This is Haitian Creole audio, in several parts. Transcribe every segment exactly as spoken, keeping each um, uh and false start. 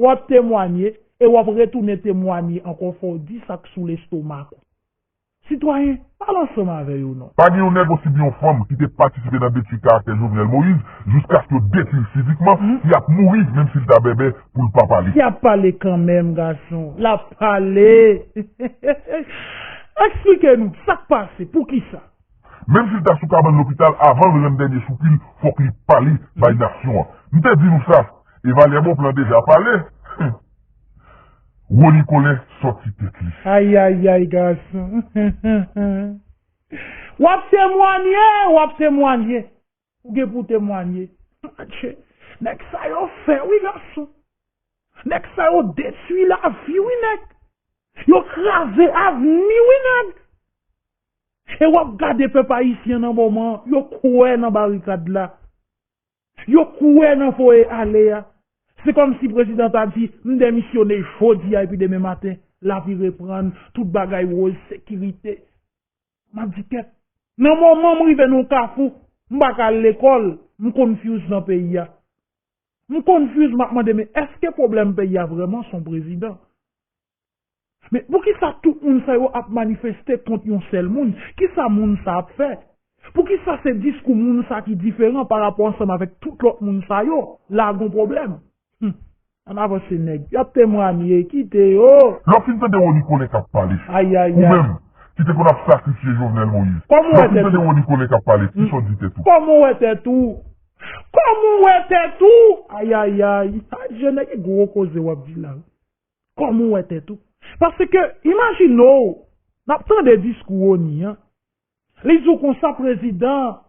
W ap temwanye, e w ap retounen temwanye ankò, fò w di sa k sou lestomak ou. Sitwayen, pale ansanm avè yo non. Pa gen yon nèg osibyen yon fanm ki te patisipe nan detwi karaktè Jovenel Moïse jiskaske yo detwi l fizikman, ki ap mouri menm si l ta bèbè pou l pa pale. Ki ap pale kanmenm, gason. L ap pale. Eksplike nou, sa k pase? Poukisa? Menm si l ta sou kabann lopital, avan l rann dènye soupil, fòk li pale bay nasyon an. M te di nou sa, Evalye Bonplan deja pale. Rony Colin sòti tèt li. Ayayay, gason. W ap temwanye, w ap temwanye. Ou gen pou temwanye. Adje, nèg sa yo fè, wi, gason. Nèg sa yo detwi lavi, wi, nèg. Yo kraze avni, wi, nèg. E w ap gade pèp ayisyen nan moman, yo kwè nan barikad la. Yo kwè nan voye ale a. Se kòmsi prezidan ta di, "M demisyone jodi a epi demen maten, lavi reprann, tout bagay woz, sekirite." M ap di, "Kèt, nan moman m rive nan yon kafou, m pa ka al lekòl, m confuse nan peyi a." M confuse, m ap mande, men èske pwoblèm peyi a vrèman se yon prezidan? Men poukisa tout moun sa yo ap manifeste kont yon sèl moun? Kisa moun sa ap fè? Poukisa se diskou moun sa ki diferan pa rapò ansanm avèk tout lòt moun sa yo? La gon pwoblèm. Hmm. Ann avanse nèg. Y ap temwanye, kite yo. Lè w fin tande Rony Colin k ap pale, ayayay, ou menm ki te konn ap sakrifye Jovenel Moïse, lè w fin tande Rony Colin k ap pale, kisa w di tèt ou? Kòman w wè tèt ou? Kòman w wè tèt ou? Ayayay. Adje, nèg, gwo koze w ap di la. Kòman w wè tèt ou? Paske, imajine w, n ap tande diskou Rony an. Li di w konsa, prezidan,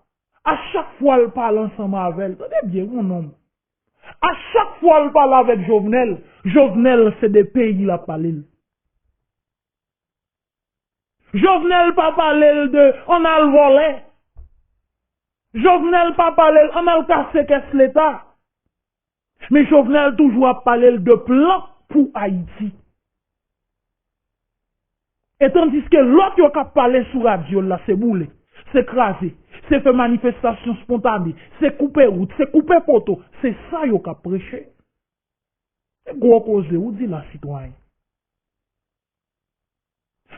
a chak fwa l pale ansanm avè l, tande byen, gon nonm. A chak fwa l pale avèk Jovenel, Jovenel se de peyi l ap pale l. Jovenel pa pale l de ann al vòlè. Jovenel pa pale l ann al kase kès Leta. Men Jovenel toujou ap pale l de plan pou Ayiti. E tandiske lòt yo k ap pale sou radyo l la, se boule, se kraze, se fè manifestasyon spontane, se koupe wout, se koupe poto, se sa yo k ap preche. Se gwo koze, ou di la, sitwayen.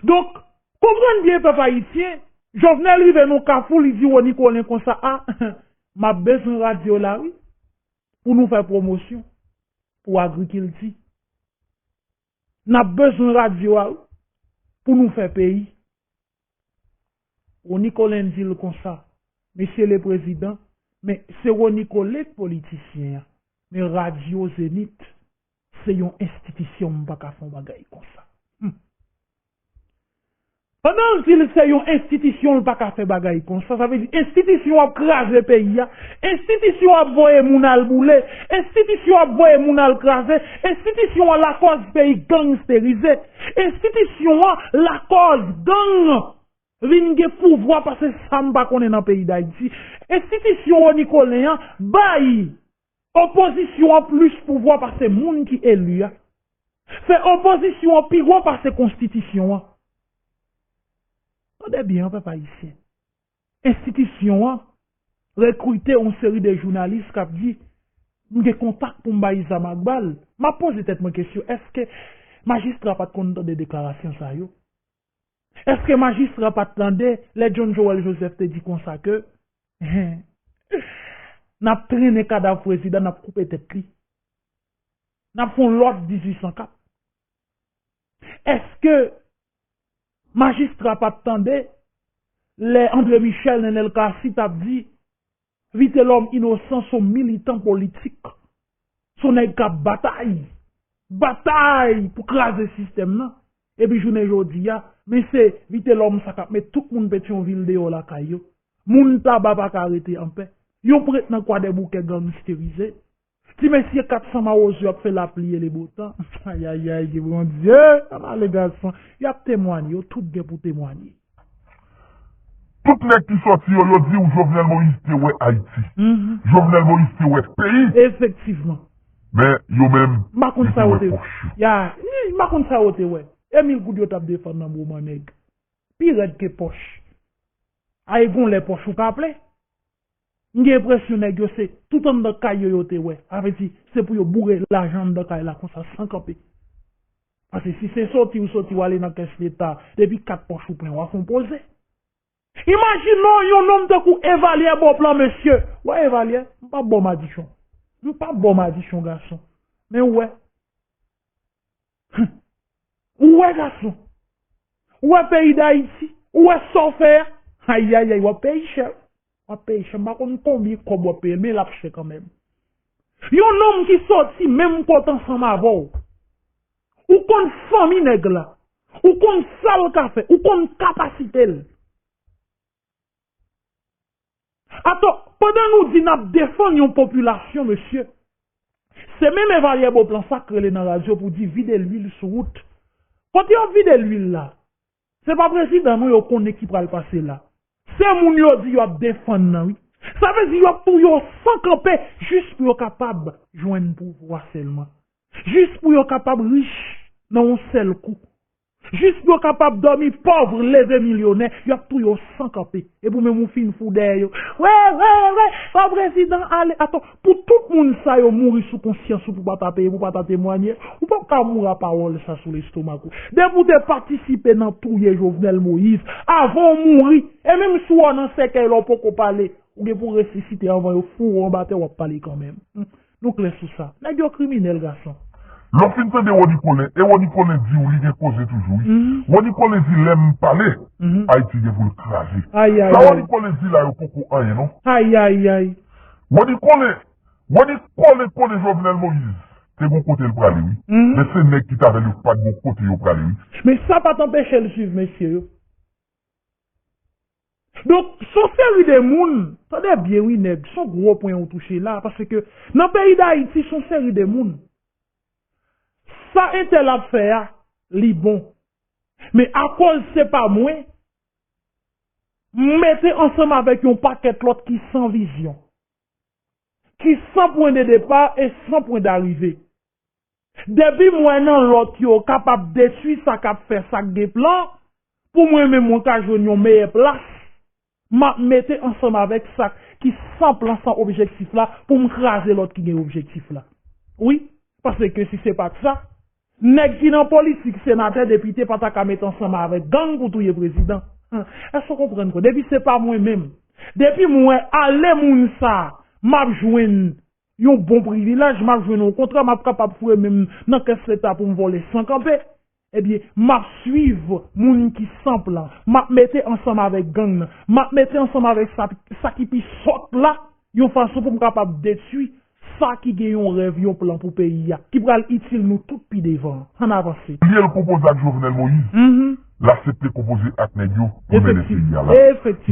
Donk, konprann byen, pèp ayisyen, Jovenel rive nan kafou, li di Rony Colin konsa, a, m ap bezwen radyo la, wi, pou nou fè pwomosyon pou agrikilti. N ap bezwen radyo a, wi, pou nou fè peyi. Rony Colin di l konsa, Mesye le prezidan, men se Rony Colin k politisyen an, men radyo Zenith se yon enstitisyon, m pa ka fè yon bagay konsa. Hmm. Pandan l di l se yon enstitisyon, l pa ka fè bagay konsa, sa vle di enstitisyon ap kraze peyi a, enstitisyon ap voye moun al boule, enstitisyon ap voye moun al kraze, enstitisyon an lakòz peyi gangsterize, enstitisyon an lakòz gang vin gen pouvwa pase sa m pa konnen nan peyi Dayiti. Enstitisyon Rony Colin an bay opozisyon an plis pouvwa pase moun ki eli a. Fè opozisyon an pi gwo pase konstitisyon an. Tande byen, pèp ayisyen. Enstitisyon an rekrite yon seri de jounalis k ap di, "M gen kontak pou m bay zam ak bal." M ap poze tèt mwen kesyon, èske majistra pa t konn tande deklarasyon sa yo? Èske majistra pa t tande lè John Joël Joseph te di konsa ke n ap trennen kadav prezidan, n ap koupe tèt li, n ap fè yon lòt dizuit san kat? Èske majistra pa t tande lè André Michel, Nenel Cassy t ap di Vitelhomme Innocent se yon militan politik. Se yon nèg k ap batay. Batay pou kraze sistèm nan. Epi jounen jodi a, men se Vitelhomme sa k ap met tout moun Petyonvil deyò lakay yo. Moun Taba pa ka rete anpè. Yon prèt nan Kwadèboukè gangsterize. Ti mesye kat san mawozo ap fè lapli e le botan. Ayayay, gen Bondye. Ann ale gason. Y ap temwanye, yo tout gen pou temwanye. Tout nèg ki sòti yo, yo di w Jovenel Moïse te wè Ayiti. Mhm. Jovenel Moïse te wè peyi. Efektivman. Men yo menm, m pa konn yo sa te yo wè te pòch yo. Ya, m pa konn sa yo te wè. E mil goud yo t ap defann nan moman nèg. Pi rèd ke pòch. A, e gon lè pòch ou ka plen. M gen enpresyon nèg yo se tout anndan kay yo yo te wè. Sa vle di, se pou yo boure lajan anndan kay la konsa san kanpe. Paske si se soti ou soti w ale nan kès leta, depi kat pòch ou plen, w a fè yon poze. Imajine w yon nonm tankou Evalyè Boplan, mesye. W a Evalyè, m p ap ba w madichon. M p ap ba w madichon, gason. Men w wè. Ou wè, gason. Ou wè peyi Dayiti. Ou wè sa w fè a. Ayayay, w ap peye chè. W ap peye chè. M pa konn konbyen kòb w ap peye l, men l ap chè kanmenm. Yon nonm ki soti menm kote ansanm avè w. Ou konn fanmi nèg la. Ou konn sa l ka fè. Ou konn kapasite l. Atò, pandan nou di n ap defann yon popilasyon, mesye, se menm Evalyè Boplan sa k rele nan radyo pou di vide lwil sou wout. Kote yo vide lwil la? Se pa prezidan non yo konnen ki pral pase la. Se moun yo di yo ap defann nan, wi. Sa vle di yo ap touye w san kanpe jis pou yo kapab jwenn pouvwa sèlman. Jis pou yo kapab rich nan yon sèl kou. Jis pou yo kapab dòmi pòv, leve milyonè, y ap touye w san kanpe. Epi w menm ou fin fou dèyè yo. Wè, wè, wè, fò prezidan ale. Atann, pou tout moun sa yo mouri sou konsyans ou pou pa ta peye, pou pa ta temwanye, ou p ap ka mouri a pawòl sa sou lestomak ou. Depi w te patisipe nan touye Jovenel Moïse, avan w mouri, e menm si w nan sèkèy la w poko pale, ou gen pou w resisite anvan yo foure w anba tè, w ap pale kanmenm. Nou klè sou sa. Nèg yo kriminèl, gason. Lè w fin tande Rony Colin, e Rony Colin di w li gen koze toujou, wi. Rony Colin di, lè m pale, Ayiti gen pou l kraze. Sa Rony Colin di la, yo poko anyen, non. Ayayay. Rony Colin, Rony Colin konnen Jovenel Moïse te gon kote l prale, wi. Men se nèg ki t avè l yo pa t gon kote yo prale, wi. Men sa pa t anpeche l swiv mesye yo. Donk, s on seri de moun, tande byen wi nèg, s on gwo pwen ou touche la, paske nan peyi Dayiti, s on seri de moun. Sa entèl ap fè a, li bon. Men akoz se pa mwen, m mete ansanm avèk yon pakèt lòt ki san vizyon, ki san pwen de depa e san pwen darive. Depi m wè nan lòt yo kapab detwi sa k ap fè, sa k gen plan, pou mwen menm mwen ka jwenn yon meyè plas, m ap mete ansanm avèk sa ki san plan, san objektif la, pou m kraze lòt ki gen objektif la. Wi, paske si se pa t sa, nèg ki nan politik, senatè, depite, pa ta ka mete ansanm avèk gang pou touye prezidan. Èske w konprann mwen? Depi se pa mwen menm, depi m wè ale moun sa, m ap jwenn yon bon privilèj, m ap jwenn yon kontra, m ap kapab foure men m nan kès leta pou m vòlè san kanpe. Ebyen, m ap swiv moun ki san plan, m ap mete ansanm avèk gang nan, m ap mete ansanm avèk sa, sa ki pi sòt la, yon fason pou m kapab detwi sa ki gen yon rèv, yon plan pou peyi a, ki pral itil nou tout pi devan. Ann avanse. Li l konpoze ak Jovenel Moïse. L aksepte konpoze ak nèg yo pou mennen peyi a la.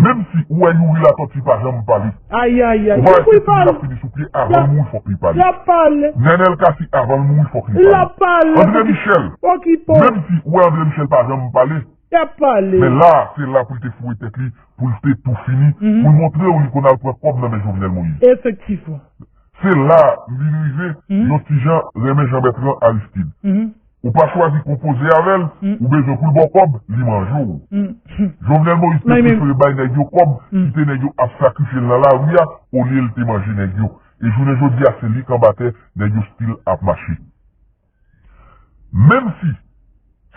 Menm si ou wè Youri Latortue pa janm pale. Ayayay. Ou pa wè se fini l ap fini sou pye, avan l mouri fòk li pale. Nenel Cassy avan l mouri fòk li pale. André Michel. Menm si ou wè André Michel pa janm pale. Men la, se la pou l te foure tèt li, pou l te tou fini, pou l montre w li konn al pran kòb nan men Jovenel Moïse. Se la m vin rive yon ti jan renmen Jean Bertrand Aristide. Ou pa chwazi konpoze avè l, ou bezwen pou l ba w kòb, li manje w. Jovenel Moïse te prefere bay nèg yo kòb, kite nèg yo ap sakrifye l nan lari a, olye l te manje nèg yo. E jounen jodi a, se li k anba tè, nèg yo still ap mache. Menm si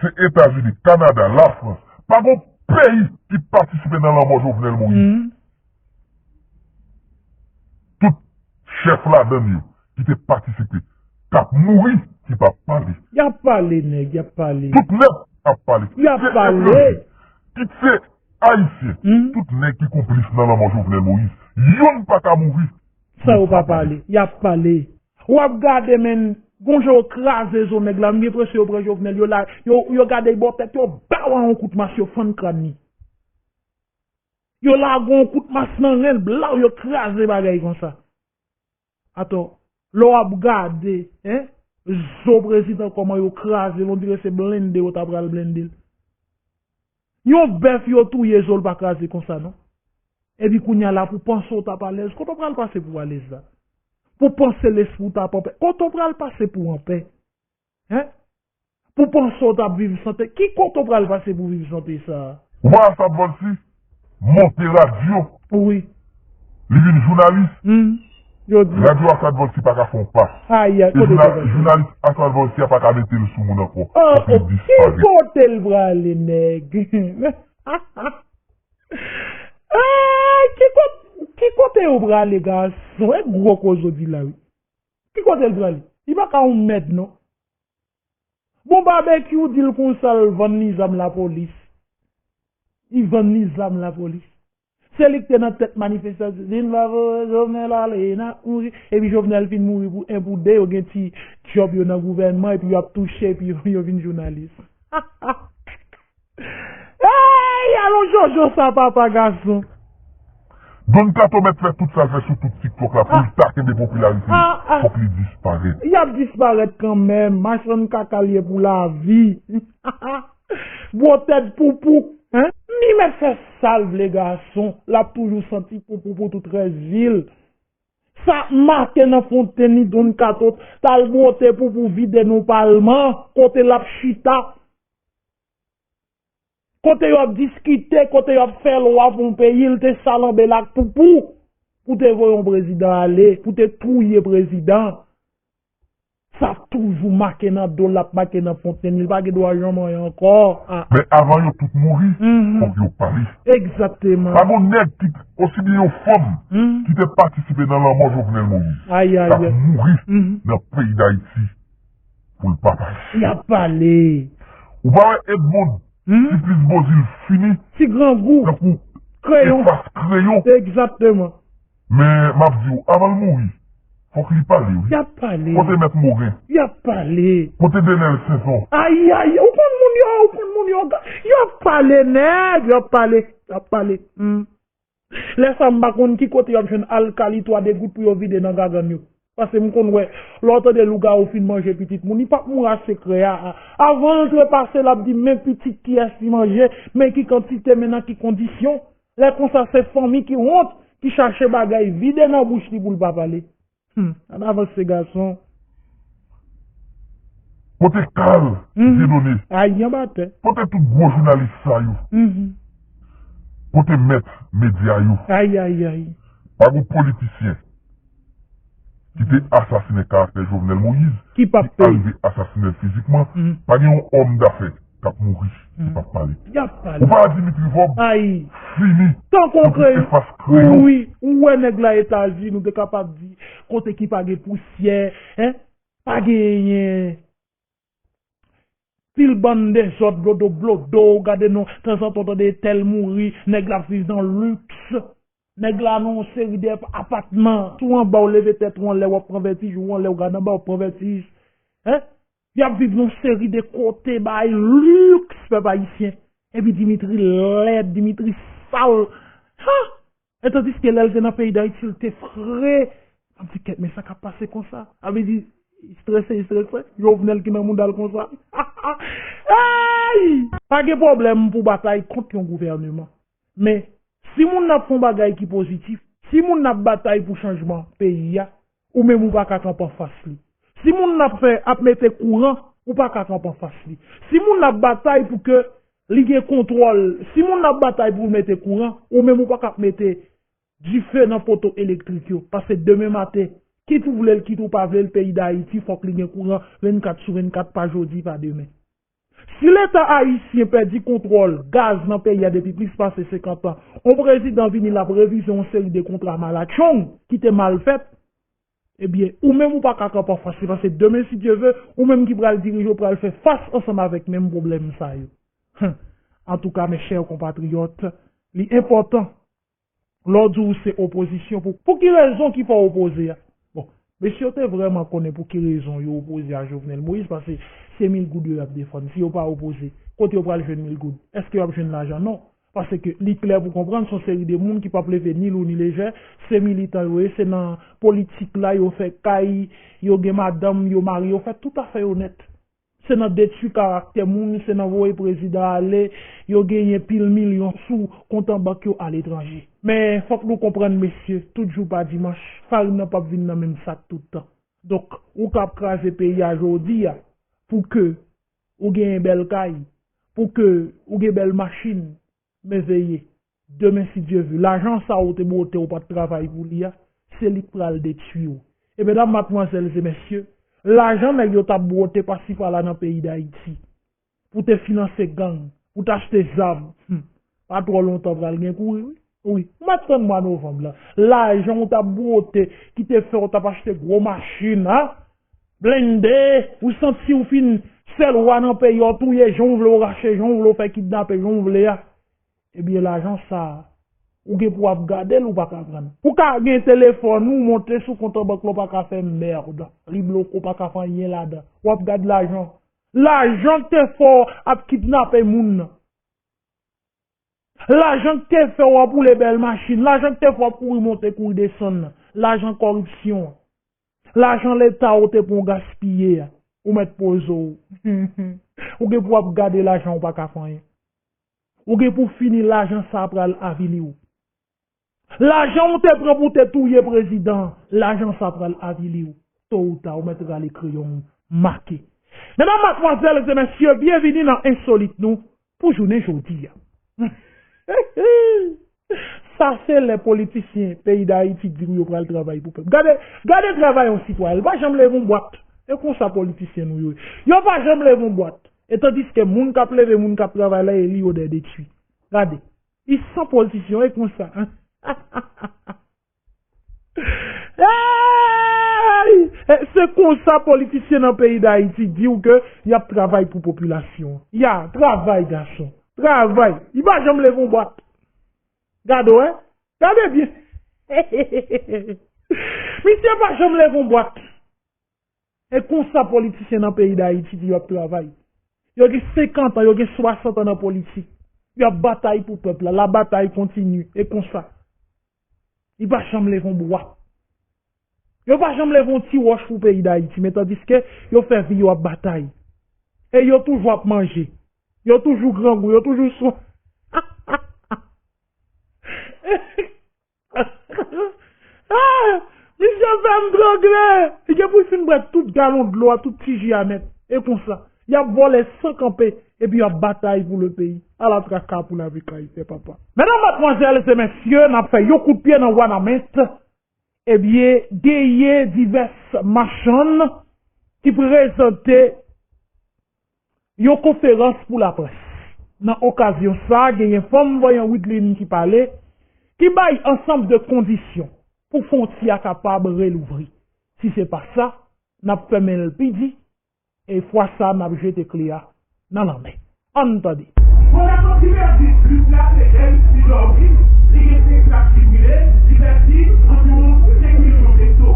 se Etazini, Kanada, Lafrans, pa gon peyi ki patisipe nan lanmò Jovenel Moïse. Tout chèf ladann yo ki te patisipe, k ap mouri, ki p ap pale. Y ap pale, nèg, y ap pale. Tout nèg ap pale. Y ap pale. Kit se Ayisyen, tout nèg ki konplis nan lanmò Jovenel Moïse, youn pa ka mouri san yo pa pale. Y ap pale. W ap gade, men, gon jan yo kraze zo nèg la, m gen enpresyon yo pran Jovenel, yo la, yo, yo gade bò tèt yo, baw yon kout mas, yo fann kràn li. Yo lage yon kout mas nan ren l, blaw, yo kraze bagay konsa. Atò, lè w ap gade, en, zo prezidan kòman yo kraze l, on dirait se blende yo ta pral blende l. Yon bèf yo touye, zo l pa kraze konsa non. Epi kounye a la pou panse w t ap alèz, kote w pral pase pou w alèz la? Pou panse lespri w t ap anpè, kote w pral pase pou w anpè? Hein? Pou panse w t ap viv sante, ki kote w pral pase pou viv sante sa a? Ou pa wè Sab Volcy monte radyo. Wi. Li vin jounalis. Hmm. Yo di. Radyo Asad Volcy pa ka fè yon pa. Ayi, ayi, E kote jounal, bagay? Jounalis Asad Volcy a pa ka mete l sou moun ankò. Ah, Fòk li oh, ki disparèt. Kote l prale, nèg? Ah, ki kote, ki kote yo prale, gason? E gwo koze w di la, wi. Ki kote l prale? Li pa ka yon mèd, non. Bon, Babekyou di l konsa l vann li zam lapolis. Li vann li zam lapolis. Se li ki te nan tèt manifestasyon. Di n pa voye Jovenel ale, n ap mouri. Epi Jovenel fin mouri pou en pou de, yo gen ti djòb yo nan gouvènman, epi yo ap touche, epi yo, yo vin jounalis. Ey, alon Jojo sa, papa gason. Don Kato mèt fè tout sa l fè sou tout TikTok la pou l ta kenbe popilarite li. Ah, ah. Fòk li disparèt. Y ap disparèt kanmenm. Machann kaka l ye pou lavi. Gwo tèt poupou. Hein? Li mèt fè sa l vle gason. L ap toujou santi poupou pou tout rès vi l. Sa make nan fontenn li Don Kato t al bwote poupou vide nan palman kote l ap chita. Kote yo ap diskite, kote yo ap fè lwa pou yon peyi, l te salanbe l ak poupou. Pou te voye yon prezidan ale, pou te touye prezidan. Sa ap toujou make nan do l, l ap make nan fontenn li. Li pa gen dwa janm anyen ankò. Ah. Men avan yo tout mouri, Mhm. fòk yo pale. Egzakteman. Pa gon nèg ki, osi byen yon fanm, Mhm. ki te patisipe nan lanmò Jovenel Moïse, Ay, ay, k ap ay. mouri Mhm. nan peyi Dayiti pou l pa pale. Y ap pale. Ou pa wè Edmonde, Mhm. Siplis Bozil fini, Ti grangou. Tankou Kreyon. Efas Kreyon. Egzakteman. Men, m ap di w, avan l mouri, fòk li pale, wi. Y ap pale. Kote Mèt Moren? Y ap pale. Kote Denèl Senson? Ay, ay, ou konn moun yo, ou konn moun yo. Y ap pale, nèg, y ap pale. Y ap pale. Hmm. Lè sa, m pa konn ki kote y ap jwenn alkali twa degout pou yo vide nan gagann yo. Paske m konn wè, lè w tande lougawou fin manje pitit moun, li p ap mouri a sekrè a. Avan l trepase, l ap di, men pitit kiyès li manje, men ki kantite, men nan ki kondisyon. Lè konsa, se fanmi ki wont, ki chache bagay vide nan bouch li pou l pa pale. Hmm, ann avanse, gason. Kote Carl Dieudonné? Ay, anba tè. Kote tout gwo jounalis sa yo? Mhm. Kote mèt medya yo? Ay, ay, ay. Pa gon politisyen ki te asasinen karaktè Jovenel Moïse, Ki p ap ki peye. Arive asasinen fizikman, Mhm. Pa gen yon òm dafè k ap mouri, ki p ap pale. Y ap pale. Ou pa wè Dimitri Vorbe? Ay. Fini. Tankou Tankou kreyon. Efas Kreyon. Wi, ou wè nèg la Etazini, ou te kapab di, kote ki pa gen pousyè, hein? Pa genyen pil bann dezòd, blodo, blodo, ou gade non, tanzantan w tande tèl mouri, nèg la ap viv nan liks. Nèg la nan yon seri de apatman. Si w anba, w leve tèt ou anlè, w ap pran vètij, ou anlè, w gade anba, w ap pran vètij. Hein? Y ap viv nan yon seri de kote, bay liks, pèp ayisyen. Epi Dimitri lèd, Dimitri sal. Ha! E tandiske lè l te nan peyi Dayiti, l te fre. M ap di, kèt, men sa k ap pase konsa? A vle di, strese, strese. Jovenel ki nan mouda l konsa. Ay! Pa gen pwoblèm pou batay kont yon gouvèneman. Men, si moun nan ap fè yon bagay ki pozitif, si moun nan ap batay pou chanjman peyi a, ou menm ou pa ka kanpe anfas li. Si moun nan ap fè, ap mete kouran, ou pa ka kanpe anfas li. Si moun nan ap batay pou ke li gen kontwòl, si moun nan ap batay pou l mete kouran, ou menm ou pa ka ap mete dife nan poto elektrik yo. Paske demen maten, kit ou vle l, kit ou pa vle l, peyi Dayiti, fòk li gen kouran vennkat sou vennkat, pa jodi, pa demen. Si Leta ayisyen pèdi kontwòl gaz nan peyi a depi plis pase senkant an, yon prezidan vini, l ap revize yon seri de kontra malatchong ki te mal fèt, ebyen, ou menm ou pa ka kanpe anfas li, paske demen, si Dye ve, ou menm ki pral dirije, w pral fè fas ansanm avèk menm pwoblèm sa yo. Hen. Antouka, mes chers compatriotes, li enpòtan lè w di w se opozisyon, pou, pou ki rezon ki fè w opoze a? Bon, mesye yo te vrèman konnen pou ki rezon yo opoze a Jovenel Moïse, paske se mil goud yo y ap defann. Si yo pa opoze, kote yo pral jwenn mil goud? Èske y ap jwenn lajan? Non. Paske li klè pou konprann, se yon seri de moun ki p ap leve ni lou ni lejè, se militan yo ye, se nan politik la yo fè kay, yo gen madanm, yo marye, yo fè tout afè yo nèt. Se nan detwi karaktè moun, se nan voye prezidan ale, yo genyen pil milyon sou kont an bank yo aletranje. Men, fòk nou konprann, mesye, tout jou pa dimanch, farin nan p ap vin nan menm sak tout tan. Donk, ou k ap kraze peyi a jodi a, pou ke ou genyen bèl kay, pou ke ou gen bèl machin, men veye, Demen, si Dye ve, lajan sa ou te bwote ou pa t travay pou li a, se li k pral detwi w. E medam, madmwazèl e mesye, lajan nèg yo t ap bwote pasi pala nan peyi Dayiti pou te finanse gang, pou te achte zam, hmm, pa twò lontan pral gen kouri, wi. Wi, ou mèt tann mwa novanm lan. Lajan ou t ap bwote, ki te fè ou t ap achte gwo machin, a, blende, ou santi ou fin sèl wa nan peyi a, ou touye jan ou vle, ou rache jan ou vle, ou fè kidnape jan ou vle a. Ebyen, lajan sa a, ou gen pou w ap gade l, ou pa ka pran l. Ou ka gen telefòn ou, monte sou kont an bank la, ou pa ka fè mèd. Li bloke, ou pa ka fè anyen ladan. W ap gade lajan. Lajan k te fè w ap kidnape moun nan. Lajan k te fè w ap woule bèl machin. Lajan k te fè w ap kouri monte, kouri desann nan. Lajan kòripsyon an. Lajan Leta ou te pran w gaspiye a. Ou mèt poze w. Ou gen pou w ap gade lajan ou pa ka fè anyen. Ou gen pou fini, lajan sa pral avili w. Lajan ou te pran pou te touye prezidan, lajan sa pral avili w. To ou ta, ou mèt rale kreyon ou make. Medam, madmwazèl e mesye, byenvini nan Ensolit nou pou jounen jodi a. Sa se lè politisyen peyi Dayiti di w yo pral travay pou pèp. Gade, gade travay yon sitwayen. Li pa janm leve yon bwat. E konsa politisyen nou yo ye. Yo pa janm leve yon bwat. E tandiske moun k ap leve, moun k ap travay la, e li yo dèyè detwi. Gade. Li san pozisyon, e konsa. Ey! E se konsa politisyen nan peyi Dayiti di w ke y ap travay pou popilasyon an. Ya, travay, gason. Travay. Li pa janm leve yon bwat. Gade w, wi. Gade byen. Misye pa janm leve yon bwat. E konsa politisyen nan peyi Dayiti di yo ap travay. Yo gen senkant an, yo gen swasant an nan politik. Y ap batay pou pèp la. Labatay kontinye. E konsa. Li pa janm leve yon bwat. Yo pa janm leve yon ti wòch pou peyi Dayiti, men tandiske yo fè vi yo ap batay. E yo toujou ap manje. Yo toujou grangou, yo toujou sou. Ah! Misye fè m trangle! Li gen pou l fin bwè tout galon dlo a, tout ti ji a nèt. E konsa, y ap vòlè san kanpe, epi y ap batay pou le peyi. Ala traka pou lavi k Ayisyen, papa. Medam, madmwazèl e mesye, n ap fè yon kout pye nan Wanament. Ebyen, genyen divès machann ki prezante yon konferans pou laprès. Nan okazyon sa a, genyen fanm vanyan Widline ki pale, ki bay ansanm de kondisyon pou fwontyè a kapab relouvri. Si se pa sa, n ap fèmen l pi di, e fwa sa a, n ap jete kle a nan lanmè. Ann tande. Bon, nan kontinye di, plis la se Eric Sidorvil, li gen senk plak ki brile, li pèdi anviwon senk milyon peso.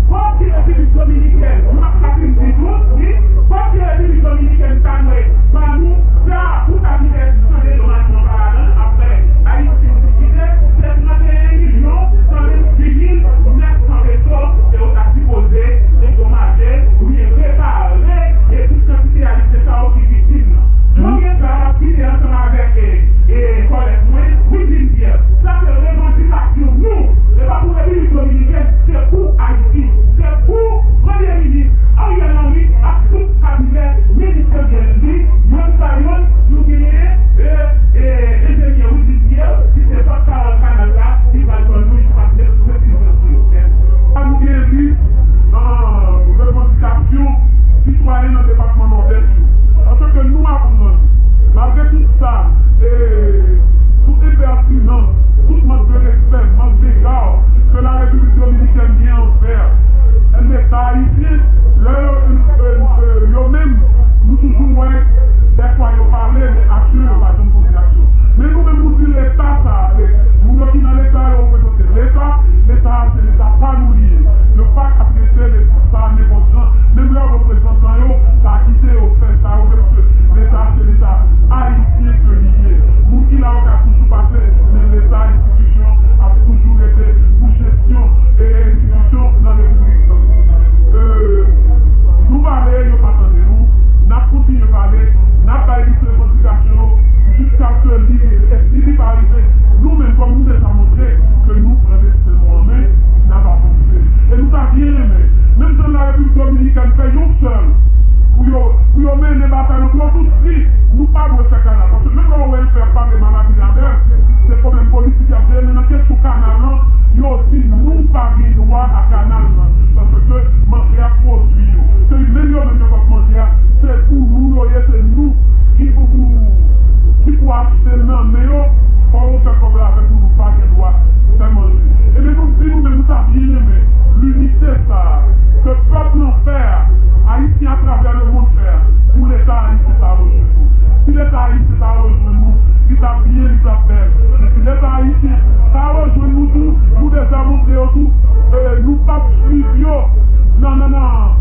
Fòk ki Repiblik Dominikèn, m ap ka fin di tou, wi, fòk ki Repiblik Dominikèn ta dwe ban nou sa pou ta vin pèdi san dedomajman pa ladan, apre Ayiti diskite, se trannteyen milyon san venntuit mil nèf san peso ke yo ta sipoze dedomaje oubyen repare e tout kantite Ayisyen sa yo ki viktim nan. Mwen gen sa, m ap kite ansanm avèk, e, e, kòlèg mwen, Widline Pierre. Sa se revandikasyon nou. Se pa pou Repiblik Dominikèn, se pou Ayiti. Se pou premye Yo mennen batay yo twò kout. Si nou pa dwe fè kanal, paske menm lè w wè yo fè pale mal Abinader, se pwoblèm politik y ap jere, men nan kesyon kanal lan, yo di nou pa gen dwa a kanal lan, paske manje a pwodui yo. Se menm yo menm yo k ap manje a, se pou nou yo ye, se nou ki pou, pou, ki pou achte nan men yo, fò yo fè kòb la avèk nou, nou pa gen dwa fè manje. Ebyen, nou di nou menm, nou ta byen renmen linite sa a ke pèp lan fè a, Ayisyen atravè lemonn fè a, pou Leta ayisyen ta rejwenn nou. Si Leta ayisyen ta rejwenn nou, li t ap byen, li t ap bèl. Men si Leta ayisyen ta rejwenn nou tou, nou deja montre yo tou, e, nou p ap swiv yo nan, nan, nan,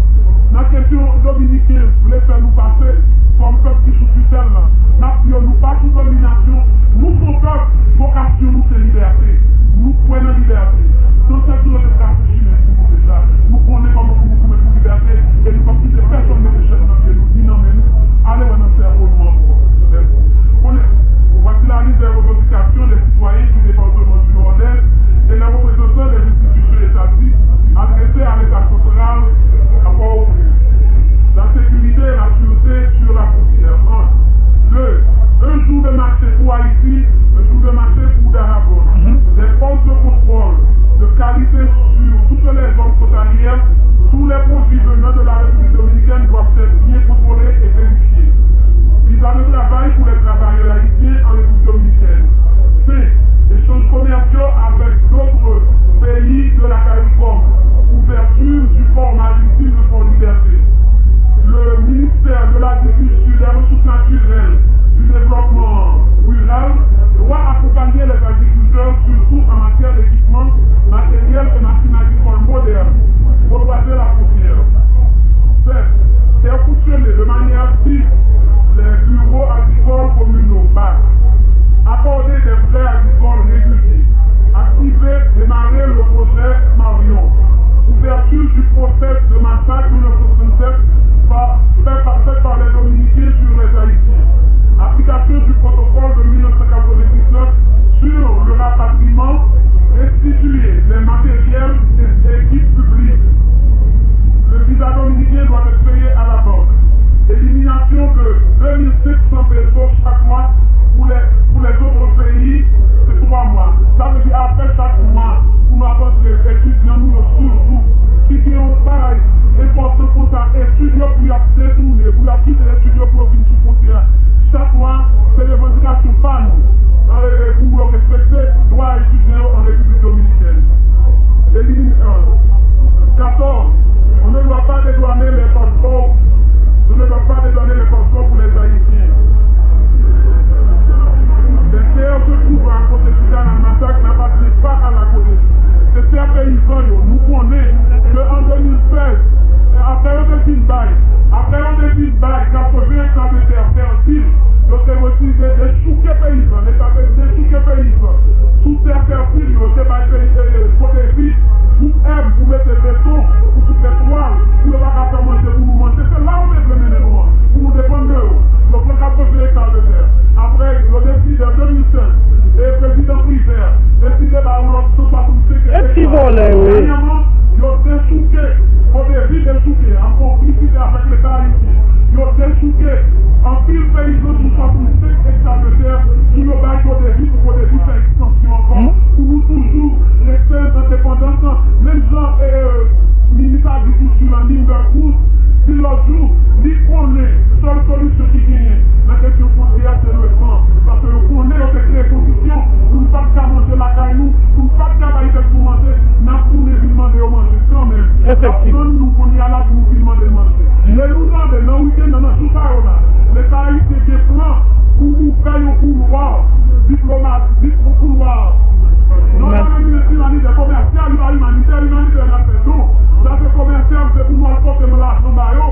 nan kesyon dominiken vle fè nou pase kòm pèp ki sou titèl lan. N ap di yo, nou pa sou dominasyon, nou se yon pèp, vokasyon nou se libète. Nou kwè nan libète. Zansèt nou yo te trase chimen pou nou deja. Nou konnen kòman pou nou goumen pou libète, e nou p ap kite pèsonn mete chèn nan pye nou, ni nan men nou. Ale wè nan sèvo nou ankò. Konnen, voici la liste des revendications des citoyens du département du Nord-Est et les représentants des institutions étatiques adressées à l'État central à Port-au-Prince. La sécurité et la sûreté sur la frontière. Un. Deux. Un jour de marché pour Haïti, un jour de marché pour Dajabón. Des postes de contrôle de qualité sur toutes les zones frontalières. Tous les produits venant de la République dominicaine doivent être bien contrôlés et vérifiés. Visa de travail pour les travailleurs haïtiens en République dominicaine. Cinq. Échanges commerciaux avec d'autres pays de la CARICOM. Ouverture du port maritime de Fort Liberté. Le ministère de l'Agriculture, des Ressources naturelles, du Développement rural doit accompagner les agriculteurs, surtout en matière d'équipement, matériel et machines agricoles modernes. Reboiser la frontière. Sept. Faire fonctionner de manière fixe les bureaux agricoles communaux, bac. Accorder des prêts agricoles réguliers. Activer, démarrer le projet Marion. Ouverture du procès de massacre mille neuf cent soixante-sept par, fait par, fait par les Dominicains sur les Haïtiens. Application du protocole de mille neuf cent quatre-vingt-dix-neuf sur le rapatriement, restituer les matériels et équipes publiques. Le visa dominicain doit être payé à la banque. Élimination de deux mille cinq cents pesos chaque mois pour les, pour les autres pays, c'est trois mois. Sa vle di apre chak mwa, pou nou ap antre etidyan nou yo sou jou, ki gen yon bagay enpòtan konsa, etid yo pou y ap detounen, pou y ap kite etid yo pou yo vin sou fwontyè a. Chak mwa, se revandikasyon pa nou. An, e, e, pou yo respekte dwa etidyan yo an Repiblik Dominikèn. Elimine, e, katòz. On ne doit pas dédouaner les passeports. On ne doit pas dédouaner les passeports pour les Haïtiens. Les terres se trouvant à côté du canal Massacre n'appartiennent pas à la colonie. Se tè peyizan yo, nou konnen ke an de mil sèz, apre yo te fin bay, apre yo te fin bay katreven ekta de tè fètil, yo te refize dechouke peyizan, Leta te dechouke peyizan sou tè fètil yo, te bay peyi, e, e, Kodevi, gwoup M pou mete beton, pou koupe twal, pou yo pa ka fè manje pou nou manje. Se la yo te vle mennen nou an, pou nou depann de yo. Yo pran katreven ekta de tè. Apre, yo deside an de mil sèz, e prezidan Privert deside ba yo lòt san swasannsenk ekta. E ti vòlè yo ye. Dènyèman, yo dechouke, Kodevi dechouke, an konplisite avèk Leta ayisyen, yo dechouke anpil peyizan sou swasannsenk ekta de tè pou yo bay Kodevi, pou Kodevi fè ekstansyon ankò, pou nou toujou rete nan depandans lan. Menm jan, e, e, minis agrikilti lan, Limber Cruz, di lòt jou, li konnen sèl solisyon ki genyen nan kesyon fwontyè a, se letan. Paske yo konnen yo te kreye kondisyon pou n pa t ka manje lakay nou, pou n pa t ka bay tèt nou manje, n ap tounen vin mande yo manje kanmenm. Efektivman. Y ap tann nou kounye a la pou nou vin mande l manje. E nou tande nan wikenn nan, nan jou sa yo la, Leta ayisyen gen plan pou ouvè yon koulwa diplomatik, yon koulwa non sèlman imanitè, komèsyal, li pa imanitè, imanitè n ap fè don. Sa se komèsyal, se pou nou al pote lajan ba yo.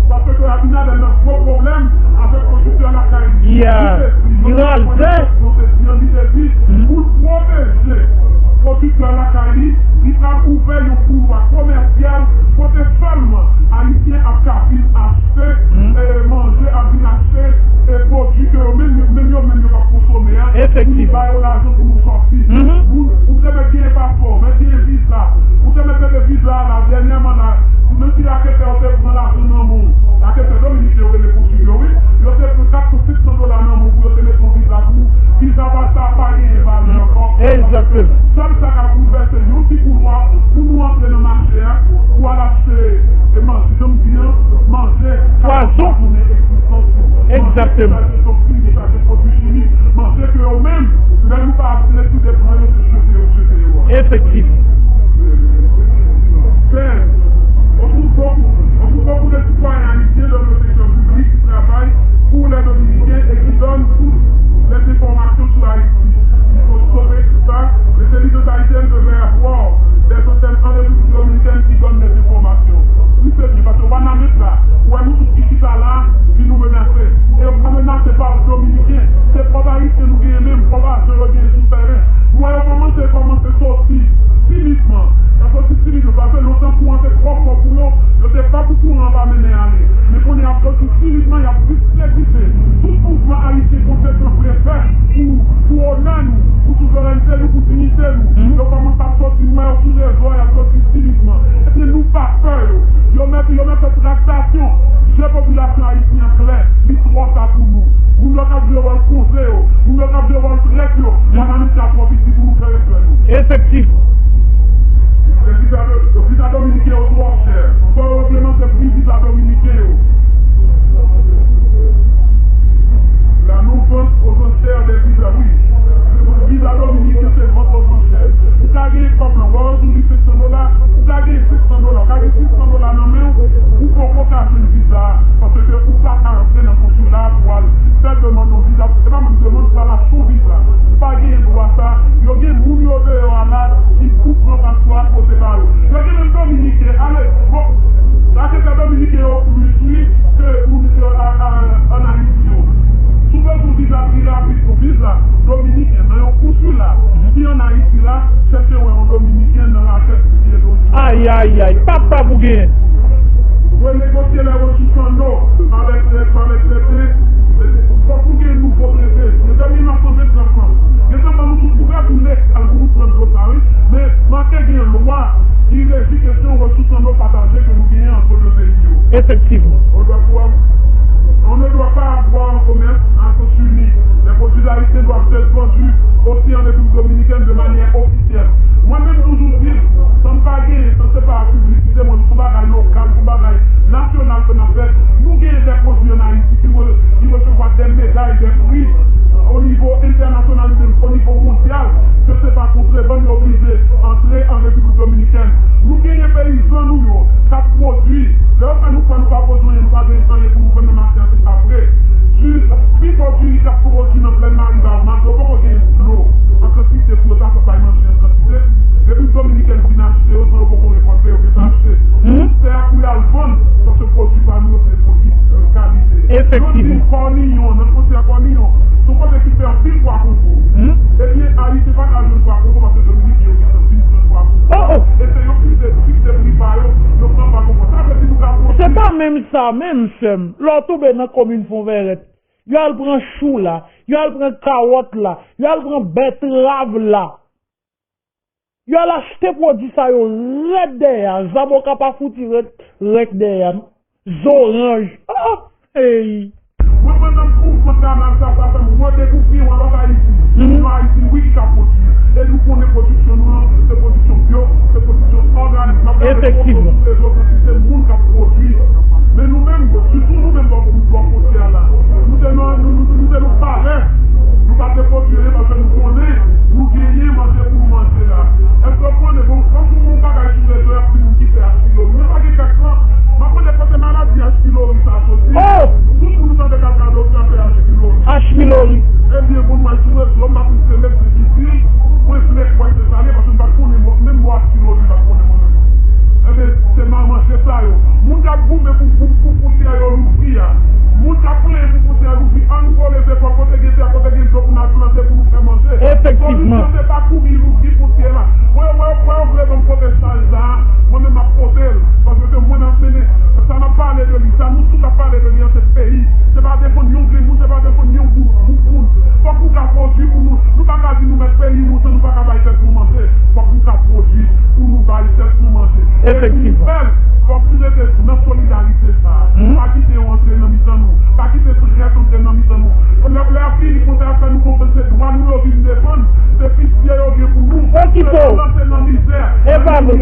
Paske Abinader nan gwo pwoblèm avèk pwodiktè lakay li. Yeah. Li pral fè. Pou l pwoteje pwodiktè lakay li, li pral ouvè yon koulwa komèsyal kote sèlman Ayisyen ap ka vin achte, e, manje, ap vin achte, e, pwodui ke yo menm, yo menm, yo menm yo p ap konsome a. Efektivman. Pou li ba yo lajan pou nou sòti. Mhm. Moun, ou te mèt gen paspò, mèt gen viza. Ou te mèt mete viza a la, dènyèman la, menm si raketè yo te pran lajan nan men w, raketè dominiken yo rele pou Sa se toksik, sa se pwodui chimik. Manje ke yo menm, lè nou pa retire pran yo, se jete yo jete yo a. Efektivman. Sèz, on trouve beaucoup, on trouve beaucoup de citoyens haïtiens dans le secteur public qui travaillent pour les Dominicains et qui donnent toutes les informations sur Haïti. Il faut stopper tout ça. L'intelligence haïtienne devrait avoir des antennes en République dominicaine qui donnent des informations. Wi, se byen, paske w pa nan met la. Ou wè nou tout ki chita la, ki nou menase. E yo pa menase pa Dominiken. Se pwòp Ayisyen nou genyen menm, pwòp ajan yo genyen sou tèren. Nou wè yo kòmanse, kòmanse soti timidman. Y ap soti timidman, paske lontan kouran te twò fò pou yo, yo te pa pou kouran an pa mennen ale. Men kounye a y ap soti timidman, y ap diskredite tout mouvman ayisyen konsekan vle fè pou, pou onè nou, pou souverènte nou, pou diyite nou. Yo kòmanse ap soti, nou wè yo sou rezo a, y ap soti timidman. Ebyen, nou pa pè yo. Yo mèt, yo mèt fè traktasyon. Je popilasyon ayisyen an klè. Li twò ta pou nou. Moun yo k ap jwe wòl konze yo, moun yo k ap jwe wòl trèt yo, Wanament la twò piti pou nou fè respè nou. Efektivman. Viza, viza dominiken yo twò chè. Fò yo ogmante pri viza dominiken yo. La non vente aux enchères des visas, wi. Viza dominiken se vente aux enchères. Ou ka genyen kòb lan, w a wè sou li senk san dola, ou ka genyen senk san dola, ou ka gen sis san dola nan men w, ou poko ka jwenn viza a, paske ou pa ka rantre nan konsila pou al fè demann yon viza. Se pa menm demann, ou pral achte yon viza. Ou pa genyen dwa sa. Yo gen moun yo deyò a la ki pou pran paspò a pote ba yo. Yo gen menm Dominiken, ale, bon, raketè Dominiken yo plis, wi, ke moun yo a, a, ann Ayiti yo. Si w bezwen viza pi rapid pou viza, Dominiken, nan yon konsila ki ann Ayiti la, chèche wè yon Dominiken nan rakèt pou pye Dominiken. Ayayay, papa pou genyen. Renegosye lè resous an nou avèk, avèk, avèk, fòk nou gen nouvo trete. Yo te vin nan san venntrant lan. Yo te ban nou tout pou retounen al pou nou pran dlo sa, wi. Men manke gen lwa ki reji kesyon resous an nou pataje ke nou genyen ant de peyi yo. Efektivman. On doit pouvoir, on ne doit pas avoir un commerce à sens unique. Les produits haïtiens doivent être vendus aussi en République dominicaine de manière officielle. Mwen menm toujou di, san m pa genyen, san se pa piblisite, mwen, se yon bagay lokal, se yon bagay nasyonal ke n ap fè. Nou genyen de pwodui ann Ayiti ki re-, ki resevwa de meday, de pri o nivo entènasyonal, menm o nivo mondyal, ke se pa kontrebann yo oblije antre an Repiblik Dominikèn. Nou genyen peyizan nou yo k ap pwodui. Lè yo fè nou kwè nou pa pwodui anyen, nou pa gen anyen pou nou vann nan mache a, se pa vre. Di, pifò diri k ap pwodui nan plèn Mariba, malgre yo poko gen dlo an kantite pou yo ta fè bay manje an kantite, Repiblik Dominikèn vin achte yo san yo poko rekòlte, yo gentan achte. Tout tè a pou y al vann, paske pwodui pa nou yo se pwodui, euh, kalite. Efektivman. Yo di kòniyon, nan fwontyè kòniyon, se yon kote ki fè anpil pwa koko. Ebyen, Ayisyen pa ka jwenn pwa koko paske Dominiken yo gentan vin pran pwa koko. Oh, oh. E se yo ki te fikse pri pa yo, yo pran pwa koko. Sa vle di nou ka pwodui. Se pa menm sa, menm sè m. Lè w tonbe nan komin Fonvèrèt, yo al pran chou la, yo al pran kawòt la, yo al pran bètrav la. Yo al achte pwodui sa yo rèd dèyè a. Zaboka pa fouti rèd, rèd dèyè a, non. Zoranj. Ah, hey. Mwen, pandan m pran kanal sa, sa fè m redekouvri yon lòt Ayiti. Yon Ayiti, wi, ki ka pwodui. E nou konnen pwodiksyon nou an, se pwodiksyon byo, se pwodiksyon òganik. N ap gade foto sou rezo, se moun k ap pwodui. Men nou menm, sitou nou menm bò, bò fwontyè a la, nou te nan, nou, nou, nou te nan parès. Nou pa te pwodui anyen paske nou konnen nou genyen manje pou nou manje la. Èske w konnen, bon, kòm sou yon bagay sou rezo, y ap di moun ki fè H. pylori. Men pa gen kèk tan, m ap mande kote maladi H. pylori sa soti. Oh! Tout moun nou tande k ap gade yo ki ap fè H. pylori. H. pylori. Ebyen, bon, mwen sou rezo, m ap se medsen ki di, mwen vle kwè se sa l ye, paske m pa t konnen, bon, menm mo H. pylori, m pa t konnen mwen menm. Ebyen, se manman, se sa yo. Moun k ap goumen pou, pou, pou fwontyè yo louvri a. Moun k ap plenyen pou fwontyè a louvri, ann kole zepòl kote gen tè, kote gen dlo pou n al plante, pou nou fè manje. Efektivman. Solisyon se pa kouri louvri fwontyè la. Wè, wè, wè, w vle ban m pote chalj la, mwen menm m ap pote l. Paske se mwen m ap mennen. Sa n ap pale de li, sa nou tout ap pale de li an, se peyi. Se pa defann yon grenn moun, se pa defann yon gwoup, gwoup moun. Fòk nou ka pwodui pou nou. Nou pa ka di nou mèt peyi nou san nou pa ka bay tèt nou manje. Fòk nou ka pwodui pou nou bay tèt nou manje. Efektivman. E pou nou fè l, fòk nou rete nan solidarite sa a. Pa kite yo antre nan mitan nou. Pa kite trèt antre nan mitan nou. Lè, lè y ap fini konsa, y ap fè nou konprann se dwa nou yo vin defann. Se pitye yo gen pou nou. Okipe w. Se yo lanse nan mizè. E pa vre.